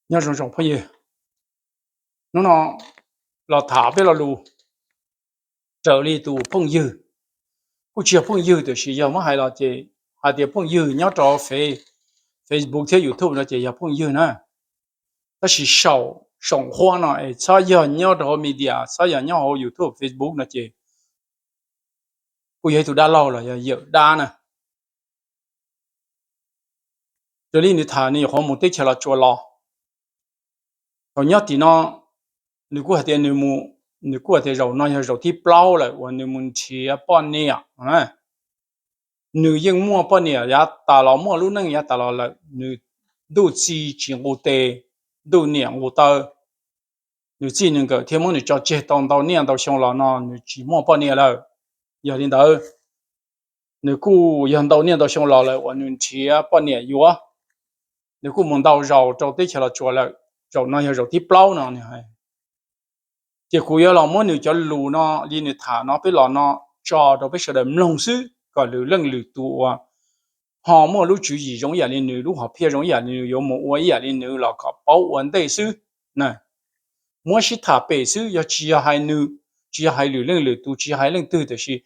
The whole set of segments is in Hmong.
Nyob zoo zoo phooj ywg, hnub no los tham peb lo lus raws li tus phooj ywg, kuj tsis yog phooj ywg tiam sis yog muab hais los ces hais tias phooj ywg nyob rau Facebook thiab YouTube no ces yog phooj ywg na. Tab sis saum, saum huab no es txhob yog nyob rau hauv media, txhob yog nyob hauv YouTube, Facebook no ces kuj yog ib tug dab laug los yog yawm dab na. Raws li nws tham nws nyuam qhuav mus teb chaws Los Tsuas los, thaum nyob tim no nws kuj hais tias nws mus, nws kuj hais tias zaum no yog zaum thib plaub lawm uas nws mus nrhiav poj niam. Nws yeej muaj poj niam yav tas los, muaj lub neej yav tas los lawm, nws ntuj txi tsis nqus tes, ntuj niam nqus taw, nws txij nws nkawm thiaj muab nws tso tseg tau ntau niaj ntau xyoo los no nws tsis muaj poj niam lawm. Yog li ntawd, nws kuj yog ntau niaj ntau xyoo los lawm uas nws nrhiav poj niam yuav, nws kuj mus ntau zaus rau teb chaws Los Tsuas lawm, zaum no yog zaum thib plaub no nws hais. Ces kuv yuav los muab nws cov lus no li nws tham no peb los no tso rau peb sawv daws mloog xwb kom lwm leej lwm tus uas ho muaj lub tswv yim zoo ib yam li nws, lub hom phiaj zoo ib yam li nws, yuav mus ua ib yam li nws los kom paub ua ntej xwb. Muab sib tham pem xwb, yog tsis yog hais nws, tsis yog hais lwm leej lwm tus, tsis yog hais leej twg tiam sis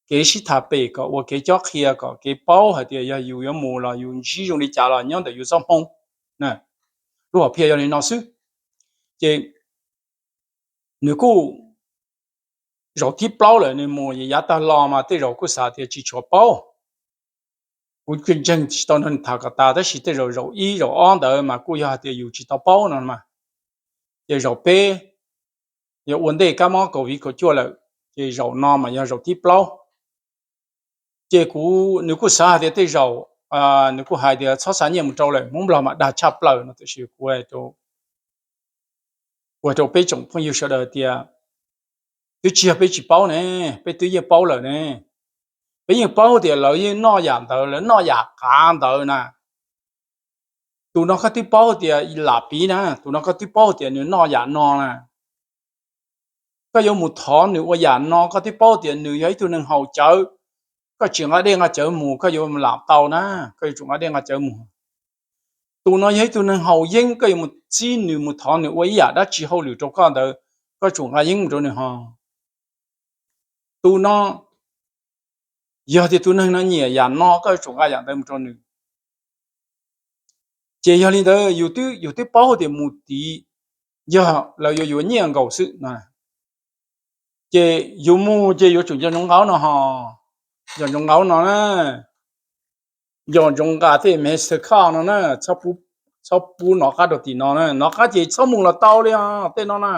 kev sib tham pem kom ua kev cob qhia kom kev paub hais tias yog yus yuav mus los yus ntsib zoo li cas los nyob ntawm yus txoj hmoo, lub hom phiaj yog li no xwb. Ces nws kuj zaum thib plaub lawm nws mus, yav tag los mas tej zaum kuj xav tias tsis tshua paub. Kuv ntseeg tsis tau nrog nws tham kom tas, tab sis tej zaum zaum ib zaum ob ntawd mas kuj yog hais tias yus tsis tau paub no mas. Ces zaum peb yog ua ntej kab mob Covid kaum cuaj lawm, ces zaum no mas yog zaum thib plaub. Ces kuv, nws kuj xav hais tias tej zaum, nws kuj hais tias txhob xa nyiaj mus rau lawm, Hmoob Nplog mas dag tshaj plaws no, tiam sis kuv, kuv hais rau peb tsoom phooj ywg sawv daws tias twb tsis yog peb tsis paub ne, peb twb yeej paub lawm ne. Peb yeej paub tias lawv yeej noj yam ntawd, lawv noj yam qav ntawd na. Tus no koj twb paub tias lam piv na, tus no koj twb paub tias nws noj yam no na. Koj yuav mus thov nws ua yam no, koj twb paub tias nws yog ib tug neeg haus cawv, koj tsis nqa dej nqa cawv mus, koj yuav lam tau na, koj yuav tsum nqa dej nqa cawv mus. Tus no yog ib tug neeg haus yeeb, koj yuav mus txib nws mus thov nws ua ib yam dab tsi hauj lwm rau koj ntawd, koj tsum nqa yeeb mus rau nws ho. Tus no, yog tias tus neeg no nyiam yam no, koj yuav tsum nqa yam ntawd mus rau nws. Ces yog li ntawd yus twb, yus twb paub tias mus tid yog lawv yuav yuav nyiaj nkaus xwb no. Ces yus mus ces yuav tsum nco ntsoov nqa no ho, nco ntsoov nqa no na, nco ntsoov nqa tej Mastercard no na, txhob pub nov qab rau tim no na, nov qab ces txhob mus los tau li os tej no na.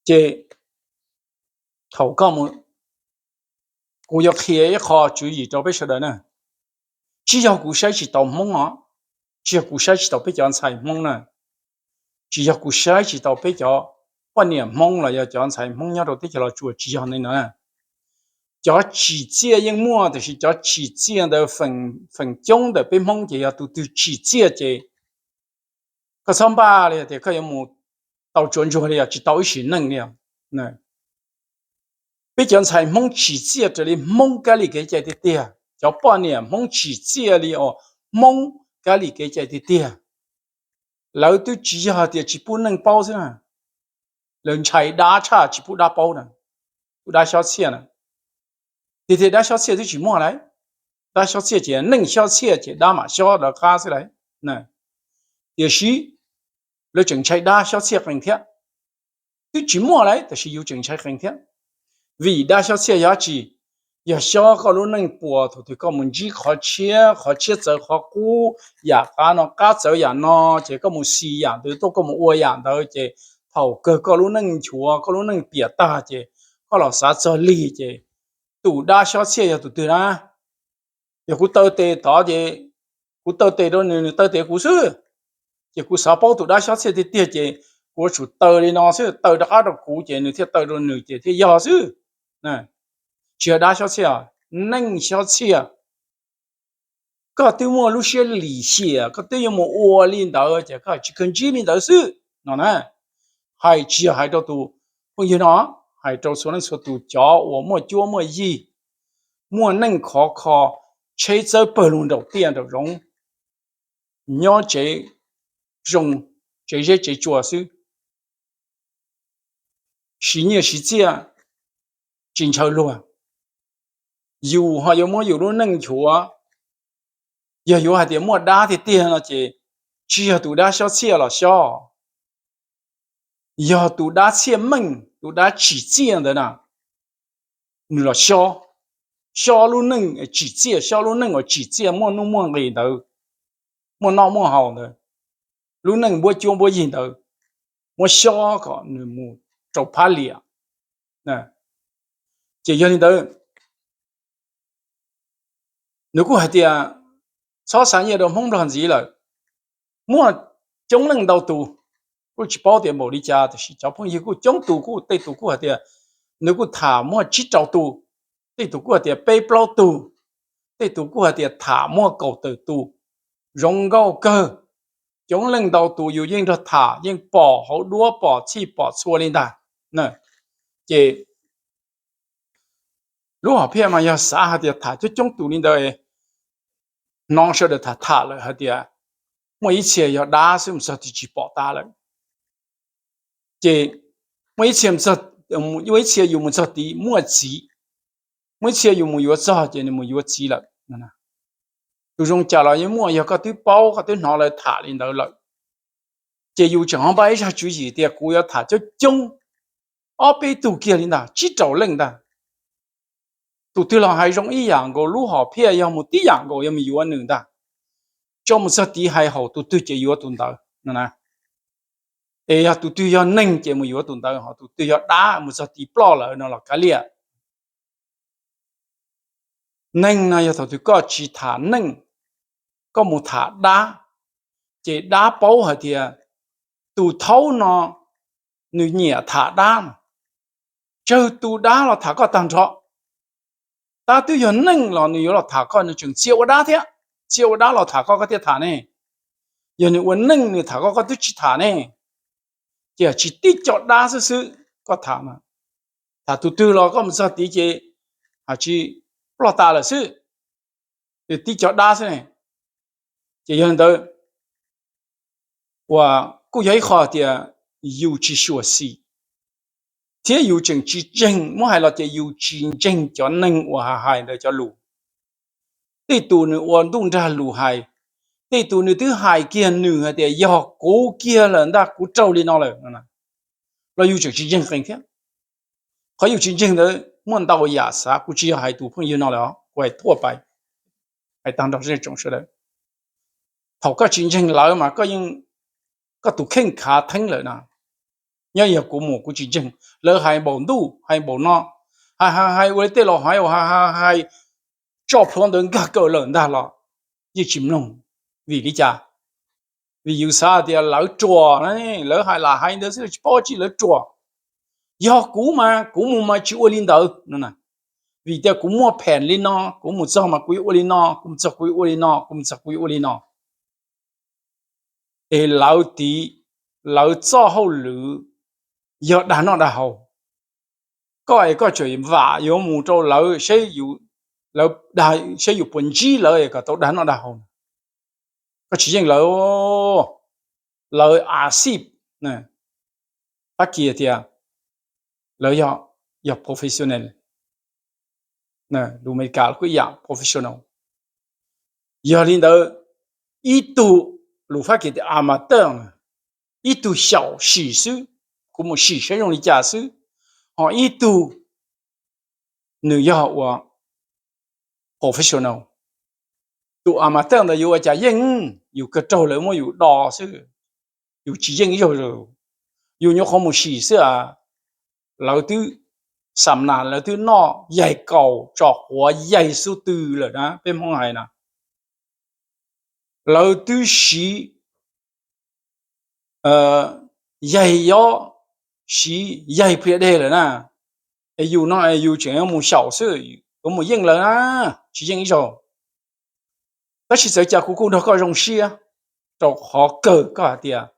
Ces thaum koj mus, kuv yuav qhia ib qho tswv yim rau peb sawv daws na. Tsis yog kuv saib tsis taus Hmoob os, tsis yog kuv saib tsis taus peb cov ntxhais Hmoob na, tsis yog kuv saib tsis taus peb cov poj niam Hmoob los yog cov ntxhais Hmoob nyob rau teb chaws Los Tsuas, tsis yog li ntawd na. Cov tsim txiaj yeej muaj, tiam sis cov tsim txiaj ntawd feem coob ntawm peb Hmoob ces yog tus twg tsim txiaj ces koj txhob npaj li tias koj yuav mus tau tsuav ntsuag li os, tsis tau ib sim neej li os. Peb cov ntxhais Hmoob tsim txiaj raws li Hmoob kab li kev cai tiag tiag, cov poj niam Hmoob tsim txiaj li os Hmoob kab li kev cai tiag tiag. Lawv twb tsis yog tias tsis pub neeg paub xwb na, lawv ntshai dab tshaj tsis pub dab paub na. Tus dab xyob txhiaj na, tiag tiag dab xyob txhiaj twb tsis muaj lawm. Dab xyob txhiaj ces neeg xyob txhiaj ces dab mam xyob lawv qab xwb lawm. Tiam sis lawv tseem ntshai dab xyob txhiaj qees thiab. Twb tsis muaj lawm tab sis yus tseem ntshai qees thiab. Vim dab xyob txhiaj yog dab tsi? Yog xyob koj lub neej puas thaum twg koj mus ntsib qhov tshiab, qhov tshiab txawv qhov qub, yam qab no qab txawv yam no, ces koj mus xis yam ntawd tuaj, koj mus ua yam ntawd, ces thaum kawg koj lub neej nchuav, koj lub neej piam tag, ces koj los xav txog lig, ces tus dab xyob txhiaj yog tus twg na? Yog kuv taw tes tod ces kuv taw tes rau nws, nws taw tes kuv xwb. Ces kuv xav paub tus dab xyob txhiaj tiag tiag ces kuv yuav tsum taw li no xwb, taw rov qab rau kuv ces nws thiaj taw rau nws ces thiaj yog xwb. Tsis yog dab xyob txhiaj, neej xyob txhiaj. Koj twb muaj lub siab lim hiam, koj twb yuav mus ua li ntawd ces koj tsis kawg ntsib li ntawd xwb no na. Hais tsis yog hais rau tus phooj ywg no, hais rau txhua leej txhua tus cov uas muaj cuab muaj yig, muaj neej khov kho, tsheb txawb pawg lug nraum tiaj nraum zoov, nyob tsev zoo, tsev zeb tsev tsua xwb, siv nyiaj siv txiaj tsis ntshaw luag. Yus ho yuav muab yus lub neej nchuav, yog yuav hais tias muaj dab tiag tiag no ces tsis yog tus dab xyob txhiaj los xyob, yog tus dab txhiaj meej, tus dab tsim txiaj ntawd na, nws los xyob, xyob lub neej tsim txiaj, xyob lub neej uas tsim txiaj muaj nuj muaj nqis ntawd, muaj noj muaj haus ntawd, lub neej npuab cuab npuab yig ntawd, muab xyob kom nws mus rau phab liam. Ces yog li ntawd, nws kuj hais tias txhob xav nyiaj rau Hmoob Nplog ntxiv lawm. Muaj coob leej ntau tus, kuj tsis paub tias npaum li cas, tiam sis cov phooj ywg kuj coob tus, kuj tej tus kuj hais tias nws kuj tham muaj tsib rau tus, tej tus kuj hais tias peb plaub tug, tej tus kuj hais tias tham muaj kaum tawm tus. Zoo nkauj kawg, coob leej ntau tus yus yeej nrog tham, yeej pom hauv duab pom txhij pom txhua li ntag. Ces lub hom phiaj mas yog xav hais tias tham coob coob tus li ntawd, hnov sawv daws tham tham lawm hais tias muaj ib txhia yog dab xwb mus txog tid tsis pom tas lawm. Ces muaj ib txhia, muaj ib txhia yus mus txog tid muaj txiv, muaj ib txhia yus mus yuav txog ces nws mus yuav txiv lawm. Tus zoo cas los yeej muaj, yog koj twb paub koj twb hnov lawv tham li ntawd lawm, ces yus tseem ho npaj ib zaj tswv yim tias kuv yuav tham coob coob, ob peb tug kiag li ntag, tsib rau leej ntag. Tus twg los hais zoo ib yam nkaus, lub hom phiaj yog mus tib yam nkaus, yog mus yuav nws ntag. Tso mus txog tid hais haum tus twg ces yuav tus ntawd no na. Es yog tus twg yog neeg ces mus yuav tus ntawd, ho tus twg yog dab mus txog tid ploj lawm no los kav liam. Neeg no yog thaum twg koj tsis tham neeg, koj mus tham dab, ces dab paub hais tias tus thaub no nws nyiam tham dab, tsawg tus dab los tham koj tag nrho. Tab twb yog neeg los nws yuav los tham koj, nws tseem txia ua dab thiab, txia ua dab los tham koj koj thiaj tham ne. Yog nws ua neeg nws tham koj koj twb tsis tham ne. Ces tsis tib co dab xwb xwb koj tham, tham tus twg los koj mus txog tid ces tsis ploj tas lawm xwb, tib co dab xwb ne. Ces yog li ntawd, uas kuj yog ib qho tias yus tsis xyuam xim, thiab yus tseem tsis ntseeg, muab hais los ces yus tsis ntseeg cov neeg uas hais ntawd cov lus. Tej tus nws ua ntuj nrag lus hais, tej tus nws twb hais kiag nws hais tias yog kuv kiag lawm ntag, kuv raug li no lawm, los yus tseem tsis ntseeg qees thiab. Qhov yus tsis ntseeg ntawd muaj ntau yam xav, kuv tsis yog hais tus phooj ywg no lawm os, kuv hais thuaj pais, hais tag nrho sawv daws. Thaum koj tsis ntseeg lawv mas koj yeej, koj tus kheej khav theeb lawm na. Nyob yog kuv mus kuv tsis ntseeg, lawv hais npaum ntuj hais npaum no, hais hais hais ua li tej laus hais, hais hais tso plhuav ntawd nkag kawm lawm ntag los yeej tsis mloog. Vim li cas? Vim yus xav tias lawv ruam, lawv hais lam hais ntawd xwb tsis paub tsi lawv ruam. Yog kuv mas kuv mus mas tsis ua li ntawd no. Vim tias kuv muaj phem li no, kuv mus txog mas kuv yuav ua li no, kuv mus txog kuv yuav ua li no, kuv mus txog kuv yuav ua li no. Es lawv tiv, lawv txoj hauj lwm yog dag noj dag haus. Koj es koj tseem vam yuav mus rau lawv, seb yus puas ntsib lawv es kom tau dag noj dag haus. Koj tsis yeej lawv, lawv a xij, Fab Kis tias lawv yog professional, lus Amelikas kuj ib yam, professional. Yog li ntawd, ib tug, lus Fab Kis tias amateur, ib tug xyaum sim xwb, kuv mus sim saib zoo li cas xwb, ho ib tug nws yog ua professional. Tus amateur ntawd yuav ua cas yeej, yus kawg raug lawv muab yus do xwb, yus tsis yeej ib zaug. Yus nyuam qhuav mus sim xwb as, lawv twb xam nas, lawv twb noj yaig kaus tso quav yaig xub tw lawm na, peb Hmoob hais na. Lawv twb siv yaig yob, siv yaig pliag deg lawm na. Es yus no es yus tseem yuav mus xyaum xwb, yuav mus yeej lawv na, tsis yeej ib zaug. Tab sis txawm cas kuv kuj nrog koj zoo siab, rau qhov kawg koj hais tias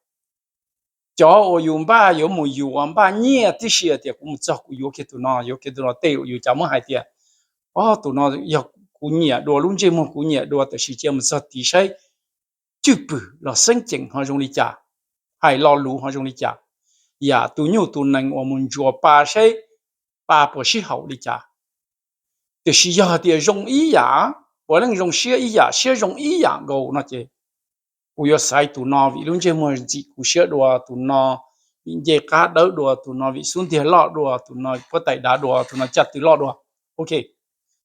cov uas yus npaj yuav mus yuav npaj nyiaj tib si tias kuv mus txog kuv yuav kiag tus no yuav kiag tus no, tej uas yus cas muab hais tias, o, tus no yog kuv nyiam dua, lub ntsej muag kuv nyiam dua, tab sis cia mus txog tid saib cwj pwm los xeeb ceem ho zoo li cas, hais lo lus ho zoo li cas, yam tus nyuj tus nees uas mus ntsuas pa seb pa puas sib haum li cas. Tiam sis yog tias zoo ib yam, puav leej zoo siab ib yam, siab zoo ib yam nkaus no ces kuv yuav xaiv tus no vim lub ntsej muag ntxim kuv siab dua, tus no vim nce qab dawb dua, tus no vim xub ntiag loj dua, tus no puab tais dav dua, tus no caj tw loj dua. Ok,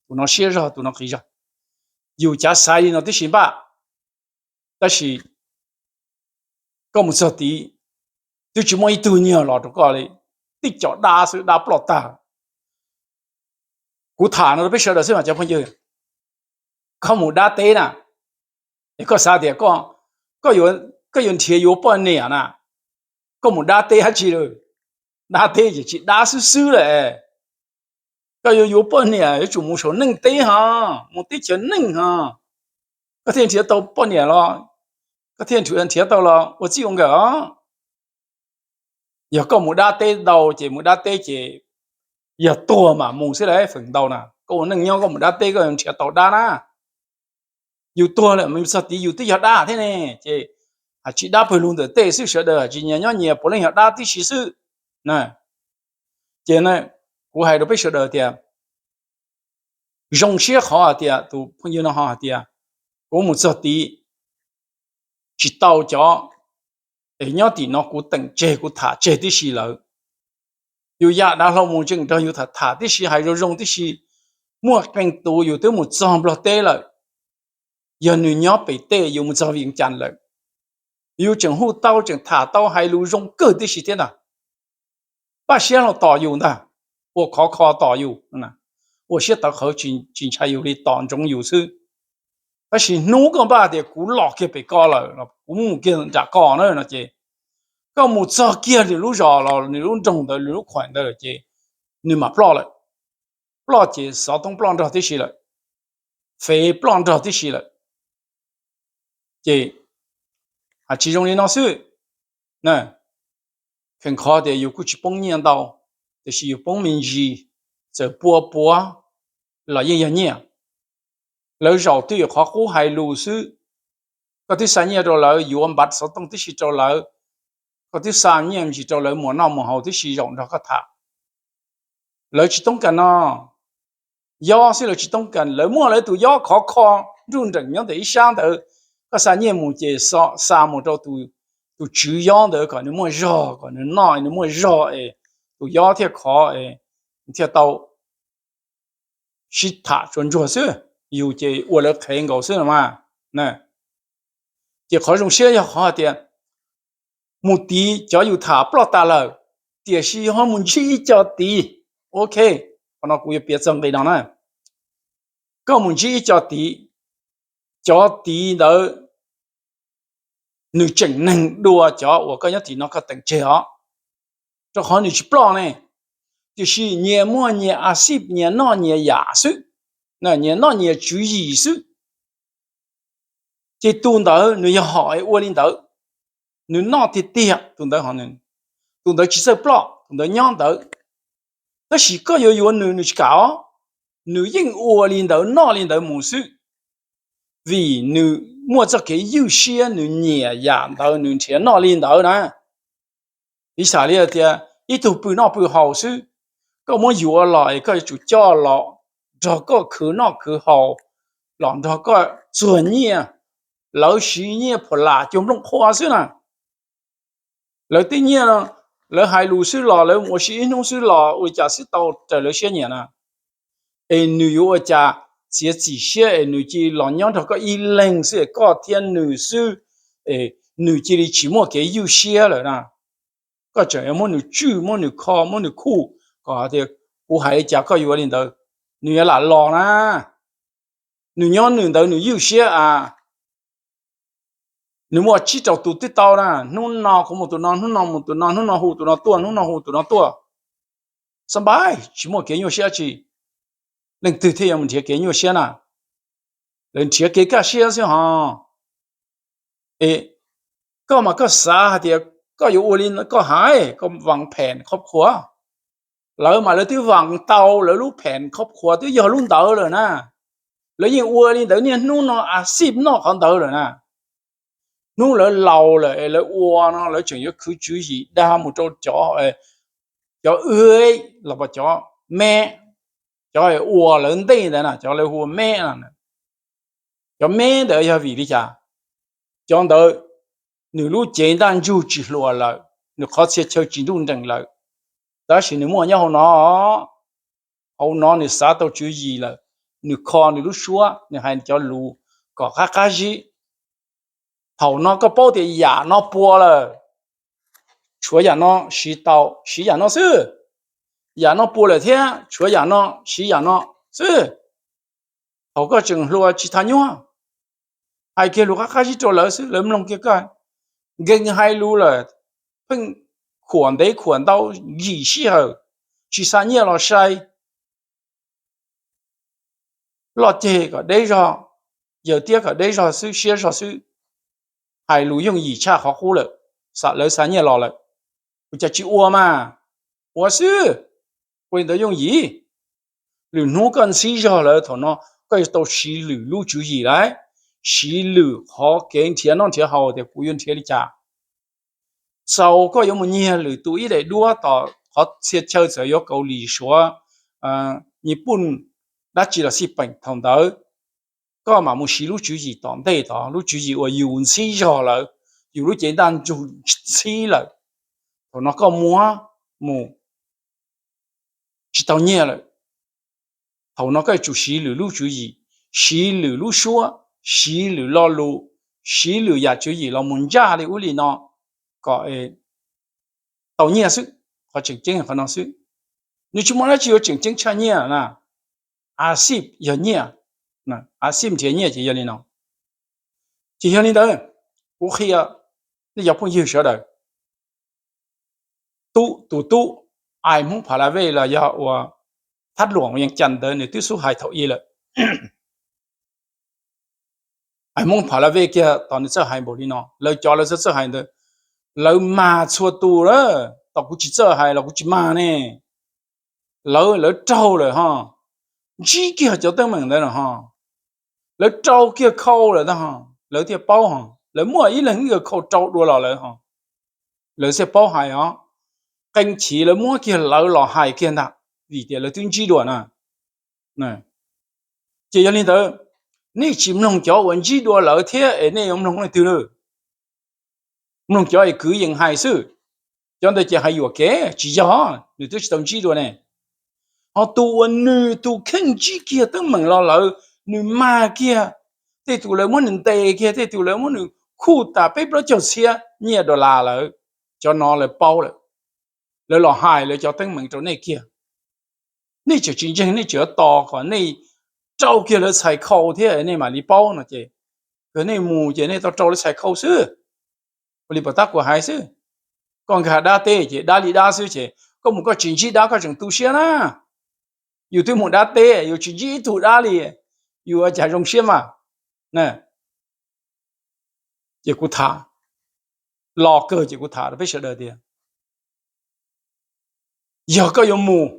tus no siab zog, tus no qis zog. Yus cav xaiv li no tib si npaj, tab sis koj mus txog tid twb tsis muaj ib tug nyiag los rau koj li, tib co dab xwb, dab ploj tag. Kuv tham no rau peb sawv daws xwb mas cov phooj ywg, koj mus dab teb na, es koj xav tias koj yuav nrhiav yuav poj niam na, koj mus dab teb dab tsi lawm? Dab teb ces tsis dab xwb xwb lawm. Koj yuav yuav poj niam yuav tsum mus saum neej teb ho, mus teb chaws neej ho, koj thiaj nrhiav tau poj niam los koj thiaj nrhiav tau los ua txij ua nkawm os. Yog koj mus dab teb ntau ces mus dab teb ces yog tuag mam mus xwb las feem ntau na. Koj ua neej nyob koj mus dab teb koj nrhiav tau dab na. Yus tuag lawm mas yus txog tid yus twb yog dab thiab ne, ces hais tsis dab pawg lug ntawm tej xwb, sawv daws hais tsis nyias nyob nyias puav leej yog dab tib si xwb. Ces kuv hais rau peb sawv daws tias zoo siab qhov hais tias tus phooj ywg no ho hais tias kuv mus txog tid tsis tau cov es nyob tim no kuv teem tseg kuv tham tseg tib si lawm. Yus yam dav hlau mus tseem nrog yus tham tham tib si, hais zoo zoo tib si, muaj qee tus yus twb mus txog Nplog teb lawm, yog nws nyob pem tej yus mus txog Vias Cas lawm, yus tseem hu tau tseem tham tau hais lus zoo kawg tib si thiab ntag. Npaj siab los tos yus ntag, ua khov kho tos yus, ua siab tawv qhawv tsis ntshai yus li, tos ntsoov yus xwb. Tab sis hnub koj npaj tias kuv los kiag pem ko lawm, kuv mus kiag nram ko na no ces koj mus txog kiag nws lub zos los nws lub nroog ntawd nws lub khuam ntawd lawm ces nws mam ploj lawm. Ploj ces xov tooj ploj nrog tib si lawm, fev ploj nrog tib si lawm. Ces hais tsis zoo li no xwb. Kheev qhov tias yus kuj tsis poob nyiaj ntau, tiam sis yus poob me ntsis, txawm pua puav los yeej yog nyiaj. Lawv zaum twb yog qhov qub hais lus xwb. Koj twb xa nyiaj rau lawv, yuav npav xov tooj tib si rau lawv, koj twb xa nyiaj me ntsis rau lawv muas noj muas haus tib si zaum nrog koj tham. Lawv tsis toob kas no, yob xwb lawv tsis toob kas, lawv muaj lawv tus yob khov kho nruj nreem nyob ntawm ib sab ntawd. Koj xa nyiaj mus ces xa mus rau tus tswv yob ntawd kom nws muaj zog, kom nws noj nws muaj zog es tus yob thiaj khov es thiaj tau sib tham tsuas ntsuag xwb, yus ces ua lawv qhev nkaus xwb no mas. Ces qhov zoo siab yog qhov hais tias mus tid cov yus tham ploj tas lawm, tiam sis ho mus ntsib ib co tid. Ok, qhov no kuv yuav piav txog nqi no na. Koj mus ntsib ib co tid, cov tid ntawd nws tseem neeg dua cov uas koj nyob tim no koj teem tseg os, rau qhov nws tsis ploj ne, tiam sis nyias muaj nyias a xij, nyias noj nyias yam xwb, nyias noj nyias tswv yim xwb. Ces tus ntawd nws yog hom ua li ntawd, nws noj tiag tiag tus ntawd, tus ntawd tsis txawj ploj, tus ntawd nyob ntawd. Tab sis koj yuav yuav nws, nws tsis kam os, nws yeej ua li ntawd noj li ntawd mus xwb, vim nws muaj txoj kev ywj siab, nws nyiam yam ntawd nws nrhiav noj li ntawd na. Piv xam li tias ib tug pw noj pw haus xwb, koj muab yuav los es koj yuav tsum coj los nrog koj khwv noj khwv haus, los nrog koj txuag nyiaj, lawv siv nyiaj phuam lam cuag nplooj qhuav xwb na. Lawv tej nyiaj, lawv hais lus xwb los lawv mus ua si ib hnub xwb los ua li cas xwb tau raws lawv siab nyiam na. Es nws yuav ua cas txiav txim siab es nws cia li los nyob nrog koj ib leeg xwb es koj thiab nws xwb, es nws cia li tsis muaj kev ywj siab lawm na. Koj tseem yuav muab nws tswj, muab nws kho, muab nws khuj, kom tias kuv hais li cas koj yuav li ntawd, nws yuav lam los na. Nws nyob nws ntawd nws ywj siab a. Nws muaj tsib rau tus twb tau na, hnub no kuv mus tus no, hnub no mus tus no, hnub no hu tus no tuaj, hnub no hu tus no tuaj. Xab npais tsis muaj kev nyuaj siab tsi. Leej twg thiaj yuav mus nrhiav kev nyuaj siab na? Lawv nrhiav kev kaj siab xwb ho. Es koj mas koj xav hais tias koj yuav ua li koj hais, koj vam phem khov khuav. Lawv mas lawv twb vam tau, lawv lub phem khov khuav twb yog lub ntawd lawm na. Lawv yeej ua li ntawd niaj hnub no a xij noj qhov ntawd lawm na. hnub lawv laus lawm es lawv ua no lawv tseem yuav khwv tswv yim dag mus rau cov, cov wb los cov me, cov ua lawv ntej ntawd na, cov lawv hu ua me no. Cov me ntawd yog vim li cas? Cov ntawd nws lub cev ntaj ntsug tsis hluas lawm, nws qhov txhia chaw tsis nruj nreem lawm, tab sis nws muaj nyob hauv no, hauv no nws xav tau tswv yim lawm, nws kho nws lub suab, nws hais cov lus kom qab qab zib. Thaum no koj paub tias yam no puas lawm, tshuav yam no siv tau, siv yam no xwb. Yam no puas lawm thiab, tshuav yam no, siv yam no xwb. Thaum koj tseem hluas tsis tau nyuaj, hais kiag lus qab qab zib rau lawv xwb, lawv mloog kiag koj. Nkees hais lus lawm, pheej khuam ntev khuam ntau, yim sij hawm, tsis xa nyiaj los sai, loj ceg kom deb zog, yawm tiab kom deb zog xwb, siab zog xwb, hais lus yooj yim tshaj qhov qub lawm, lawv xa nyiaj los lawm. Ua cas tsis ua mas, ua xwb, ua li ntawd yooj yim. Lwm hnub koj ntxhib zog lawm, thaum no koj yuav tau siv lwm lub tswv yim lawm, siv lwm qhov kev nrhiav noj nrhiav haus tias kuv yuav nrhiav li cas. Txaus koj yuav mus nyiag lwm tus ib daim duab tom qhov txhia chaw txawm yuav Kaus Lim, Suav, Nyij Pooj, dab tsi los xij peem, thaum ntawd koj mam mus siv lub tswv yim tom ntej tod, lub tswv yim uas yus ntxhib zog lawm, yus lub cev ntaj ntsug ntxhib lawm. Thaum no koj muab mus tsis tau nyiaj lawm. Thaum no koj yuav tsum siv lwm lub tswv yim, siv lwm lub suab, siv lwm lo lus, siv lwm yam tswv yim los mus ntsaj li ub li no kom tau nyiaj xwb. Qhov tseem ceeb qhov no xwb. Nws tsis muaj dab tsi yuav tseem ceeb tshaj nyiaj na. A xij yog nyiaj, a xij nrhiav nyiaj ces yog li no. Ces yog li ntawd, kuv qhia nej cov phooj ywg sawv daws, tub, tus tub Ais Hmoob Pha La Vej los yog uas Thab Luam Yees Cas ntawd nws twb xub hais thaum i lawm. Ais Hmoob Pha La Vej kiag tos nws txawj hais npaum li no, lawv cov lawv txawj txawj hais ntawd, lawv mag txhua tus lawm, tos kuv tsis txawj hais los kuv tsis mag ne. Lawv, lawv raug lawm ho, ntsib kiag cov teeb meem ntawd no ho, lawv rau kiag khau lawm ntag ho, lawv thiaj paub ho, lawv muaj ib leeg ib khau rau dua los lawm ho, lawv thiaj paub hais os. Qee chiv lawv muab kiag lawv los hais kiag ntag, vim tias lawv twb ntsib dua na. Ces yog li ntawd, nej tsis mloog cov uas ntsib dua lawv thiab es nej yuav mloog leej twg lawm? Mloog cov es kwv yees hais xwb, cov ntawd ces hais yuam kev tsis yog, nws twb tsis tau ntsib dua ne. Ho tus uas nws tus kheej ntsib kiag teeb meem los lawm, nws mag kiag, tej tus lawv muab nws ntes kiag, tej tus lawv muab nws khuj tas peb plaub caug txhiab nyiaj dollar lawm, cov no lawv paub lawm, lawv los hais lawv cov teeb meem rau nej kiag. Nej tseem tsis ntseeg, nej tseem yuav tos kom nej rau kiag lawv txhais khau thiab nej mam li paub no ces, yog nej mus ces nej tau rau lawv txhais khau xwb. Ua li pom tab kuv hais xwb, koj nkag dab teb ces dab li dab xwb ces koj mus koj tsis ntsib dab koj tseem tu siab na. Yus twb mus dab teb yus tsis ntsib ib tug dab li, yus ua cas zoo siab mas? Ces kuv tham, los kawg ces kuv tham rau peb sawv daws tias, yog koj yuav mus,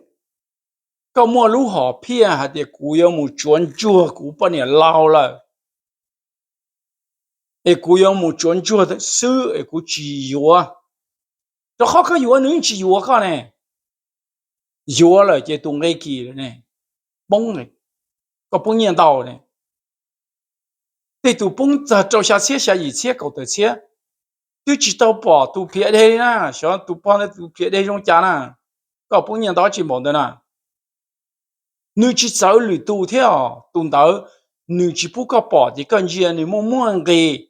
koj muaj lub hom phiaj hais tias kuv yuav mus tsuav ntsuag kuv poj niam laus lawm, es kuv yuav mus tsuav ntsuag xwb es kuv tsis yuav, rau qhov koj yuav nws tsis yuav koj ne. Yuav lawm ces tus nqi kis lawm ne, poob, koj poob nyiaj ntau ne. Tej tus poob txog rau xya txhiab xya yim txhiab kaum tawm txhiab, twb tsis tau pom tus phiav deg li na, xyov tus pog ntawd tus phiav deg zoo cas na, koj poob nyiaj ntau tsis npaum ntawd na. Nws tsis txawv lwm tus thiab os, tus ntawd nws tsis pub koj pom ces koj ntsia nws muaj muaj nqis,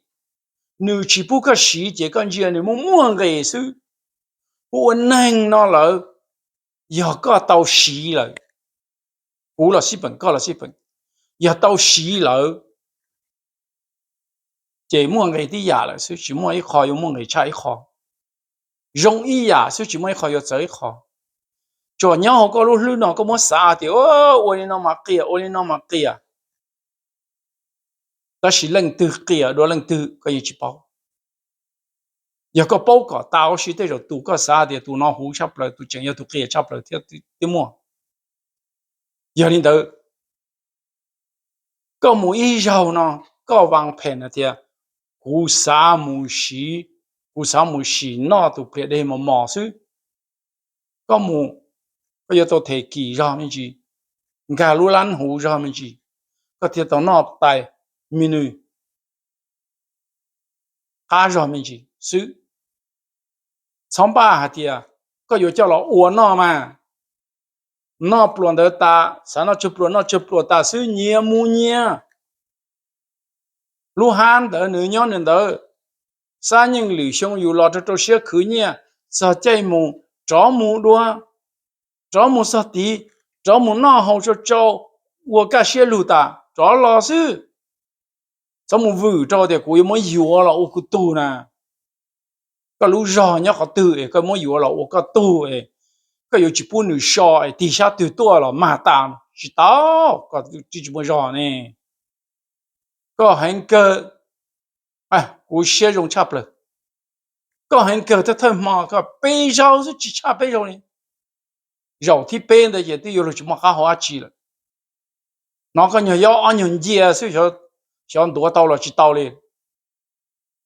nws tsis pub koj siv ces koj ntsia nws muaj muaj nqis xwb. Kuv ua neeg no lawm, yog koj tau siv lawm, kuv los xij peem koj los xij peem, yog tau siv lawm ces muaj nqis tib yam lawm xwb, tsis muaj ib qho yuav muaj nqis tshaj ib qho. Zoo ib yam xwb, tsis muaj ib qho yuav txawv ib qho. Tsuas nyob hauv koj lub hlwb no koj muab xav tias ua li no mas qias, ua li no mas qias, tab sis leej twg qias dua leej twg koj yeej tsis paub. Yog koj paub kom tau huv si tej zaum tus koj xav tias tus no huv tshaj plaws, tus tseem yog tus qias tshaj plaws thiab twb muaj. Yog li ntawd, koj mus ib zaug no, koj vas phem hais tias kuv xav mus siv, kuv xav mus sim noj tus pliag dej mos mos xwb. Koj mus, koj yuav tau them kis zog me ntsis, nkag lub lab huv zog me ntsis, koj thiaj tau noj tais me nws qab zog me ntsis xwb. Txhob npaj hais tias koj yuav coj los ua noj mas, noj pluas ntawd tas, xav noj tsawg pluas noj tsawg pluas tas xwb, nyias mus nyias. Lub hab ntawd nws nyob nws ntawd, xab nyeej lwm xyoo yus los rau rau siab khwv nyiaj, txog caij mus rov mus dua, rov mus txog tid, rov mus noj haus tsau tsau, ua kaj siab lug tas rov los xwb. Txhob mus vwm rau tias kuv yuav muab yuav los ua kuv tug na. Koj lub zog nyob qhov twg es koj muab yuav los ua koj tug es koj yuav tsis pub nws so es tig sab twg tuaj los mag tas, tsis tau, koj tsis muaj zog ne. Koj heev kawg, kuv siab zoo tshaj plaws. Koj heev kawg, thawj thawj hmo koj peb zaug xwb, tsis tshaj peb zaug li. Zaum thib peb ntawd ces twb yuav luag tsis muaj qab hau dab tsi lawm. Hnov koj nyuag yob ob nyuag ncia xwb, xyov ntuav tau los tsis tau li.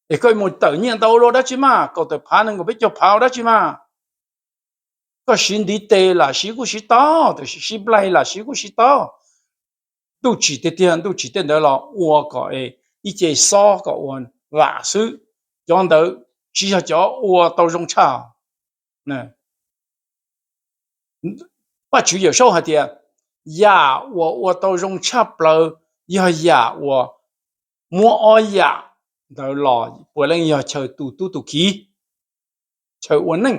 Es koj mus tawm nyiaj ntau ua luaj dab tsi mas, kaum tawm phav nees nkaum peb caug phav ua dab tsi mas. Koj siv ntiv tes lam siv kuj siv tau, tab sis siv nplaig lam siv kuj siv tau. Ntuj tsim tiag tiag, ntuj tsim tej ntawd los ua kom ib ce xob kom ua vam xwb, cov ntawd tsis yog cov ua tau zoo tshaj. Vajtswv Yawmsaub hais tias yam uas ua tau zoo tshaj plaws yog yam uas muab ob yam ntawd los puav leej yog chaw tus tub tus kiv, chaw ua neej.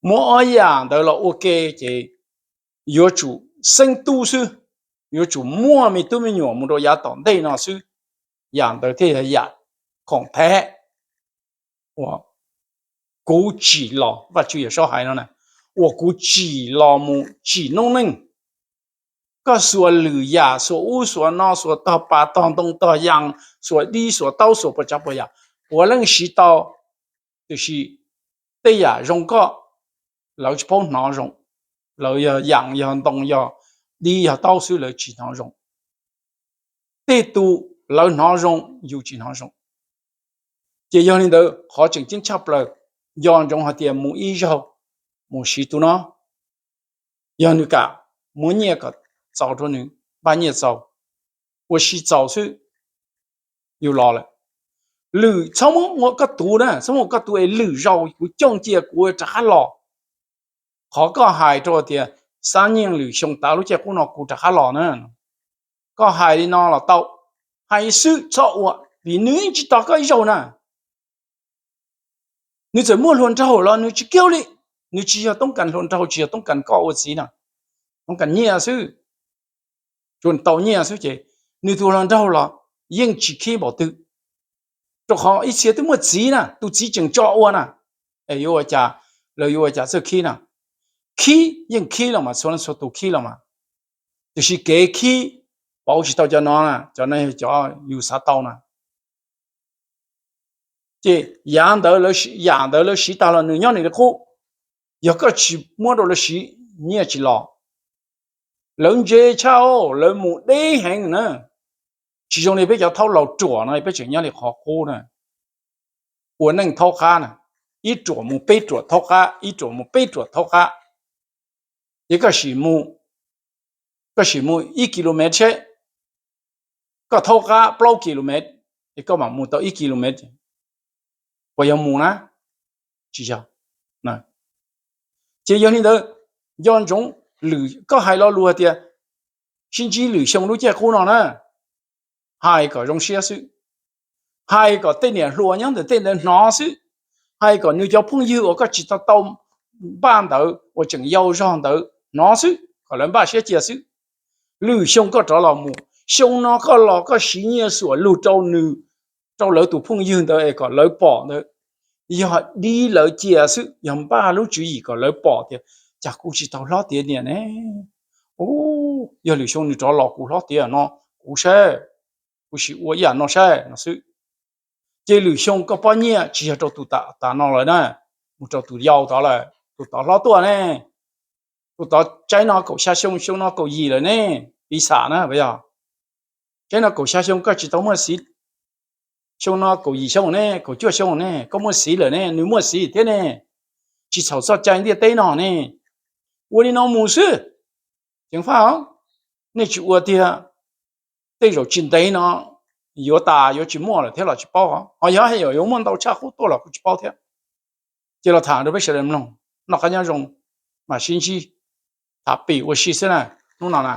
Muab ob yam ntawd los ua ke ces yuav tsum xeeb tub xwb, yuav tsum muaj me tub me nyuam mus rau yav tom ntej no xwb, yam ntawd thiaj yog yam khoom thab uas kuv tsim los, Vajtswv Yawmsaub hais no na, uas kuv tsim los mus tsim noob neej. Koj xuas lwm yam, xuas ub xuas no, xuas tog pas tog ntoo tog yas, xuas dib xuas taub xuas puas tsav puas yam, puav leej siv tau, tiam sis tej yam zoo koj, lawv tsis paub hnov zoo, lawv yog yas yog ntoo yog dib yog taub xwb lawv tsis hnov zoo. Tej tus lawv hnov zoo, yus tsis hnov zoo. Ces yog li ntawd qhov tseem ceeb tshaj plaws, nco ntsoov hais tias mus ib zaug, mus siv tus no, yog nws kam muab nyiaj kom txaus rau nws, npaj nyiaj txaus, ua si txaus xwb, yus los lawm. Lwm txhob muab ua koj tug na, txhob muab ua koj tug es lwm zaus kuv cooj cia kuv rov qab los. Qhov koj hais rau tias xab nyeej lwm xyoo tav lub caij qub no kuv rov qab los na, koj hais li no los tau, hais xwb txhob ua, vim nws yeej tsis tos koj ib zaug na. Nws txawm muaj hluas nraug los nws tsis kiag li, nws tsis yog toob kas hluas nraug, tsis yog toob kas koj ua txiv na, toob kas nyiaj xwb, tsuas tau nyiaj xwb ces nws tus hluas nraug los yeej tsis khib npaum twg. Rau qhov ib txhia twb muaj txiv na, tus txiv tseem tso ua na, es yuav ua cas, lawv yuav ua cas txawj khib na. Khib yeej khib los mas, txhua leej txhua tus khib los mas, tiam sis kev khib pauv tsis tau cov no na, cov no yog cov yus xav tau na. Ces yav ntawd, yam ntawd lawv siv tag los nws nyob nws li qub, yog koj tsis muab rau lawv siv, nyiaj tsis los. Lawv ntse tshaj, lawv mus deb heev na. Tsis zoo li peb cov thaub laus ruam no peb tseem nyob li qhov qub na, ua neej thaub qab na, ib ruam mus peb ruam thaub qab, ib ruam mus peb ruam thaub qab. Ces koj sim mus, koj sim mus ib kilomev seb, koj thaub qab plaub kilomev, es koj mam mus tau ib kilomev, puas yog mus na? Tsis yog. Ces yog li ntawd, nco ntsoov, koj hais lo lus hais tias sib ntsib lwm xyoo lub caij qub no na, hais kom zoo siab xwb, hais kom tej niam hluas nyob ntawm tej ntawd hnov xwb, hais kom nws cov phooj ywg uas koj tsis tau tau npaj ntawd uas tseem yau zog ntawd hnov xwb, kom lawv npaj siab cia xwb. Lwm xyoo koj rov los mus, xyoo no koj los koj siv nyiaj xuam lug rau nws, rau lawv tus phooj ywg ntawd es kom lawv pom ntawd, yog dib lawv cia xwb, yog npaj lub tswv yim kom lawv pom tias cas kuv tsis tau hlob tiav niam ne. Yog lwm xyoo nws rov los kuv hlob tiav no, kuv saib, kuv sim ua ib yam no saib no xwb. Ces lwm xyoo koj pob nyiaj tsis yog rau tus tas no lawm na, mus rau tus yau tod lawm, tus tod hlob tuaj ne, tus tod tsaib no kaum xya xyoo, xyoo no kaum yim lawm ne, piv xam na, yog tsaib no kaum xya xyoo koj tsis tau muaj xiv, xyoo no kaum yim xyoo ne, kaum cuaj xyoo ne, koj muaj xiv lawm ne, nws muaj xiv thiab ne, tsis txhaum txoj cai ntiaj teb no ne. Ua li no mus xwb. Ceev faj, nej tsis ua tiag, tej zaum tsis ntev no yuav tas yuav tsis muaj lawm thiab los tsis paub. Ho yog yuav muaj ntau tshaj qub tuaj los kuj tsis paub thiab. Ces los tham rau peb sawv daws mloog, noj qab nyob zoo, mam sib ntsib, tham pim ua si xwb na. Hnub no na,